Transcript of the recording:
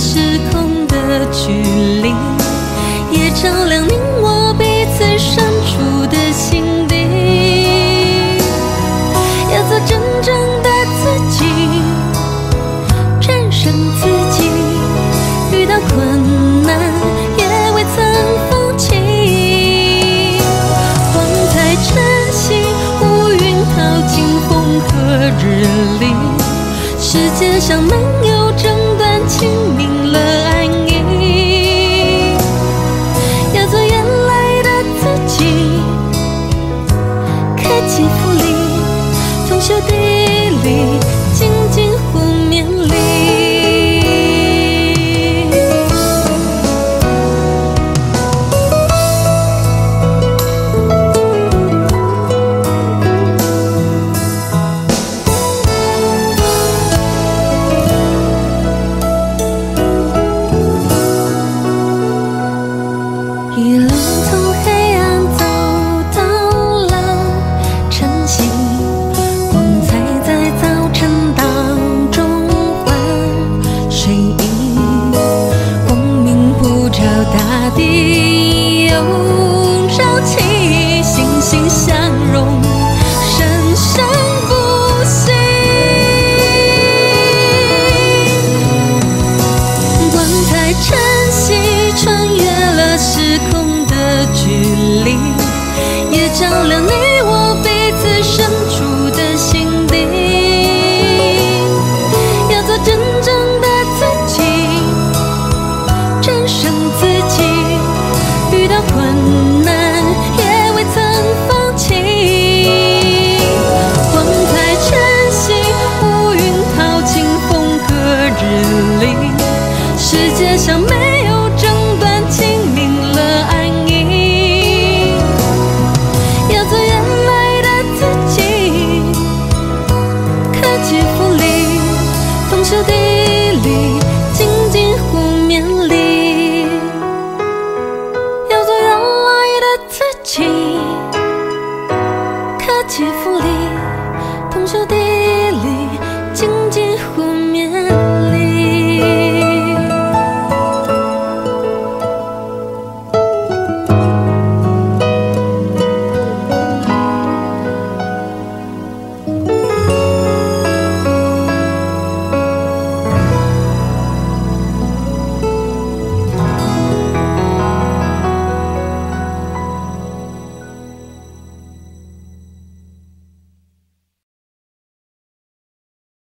時空的距離，也照亮你我彼此深處的心底。要做真正的自己，戰勝自己，遇到困難也未曾放棄。光彩晨曦，烏雲淘盡風和日麗，世界上沒有爭端，清明了安逸。要做原來的自己，克己復禮，同修砥礪，精進互勉勵。一路從黑暗走到了晨曦，光彩在早晨當中換睡衣，光明普照大地，有朝氣，欣欣向榮，生生不息。光彩晨曦，穿越了時空的距離，也照亮你我彼此深處的心底。要做真正的自己，戰勝自己，遇到困難也未曾放棄。光彩晨曦，烏雲淘盡風和日麗，世界上沒有爭端，清明了安逸。要做原來的自己，克己復禮，同修砥礪，精進互勉勵。要做原來的自己，克己復禮，同修砥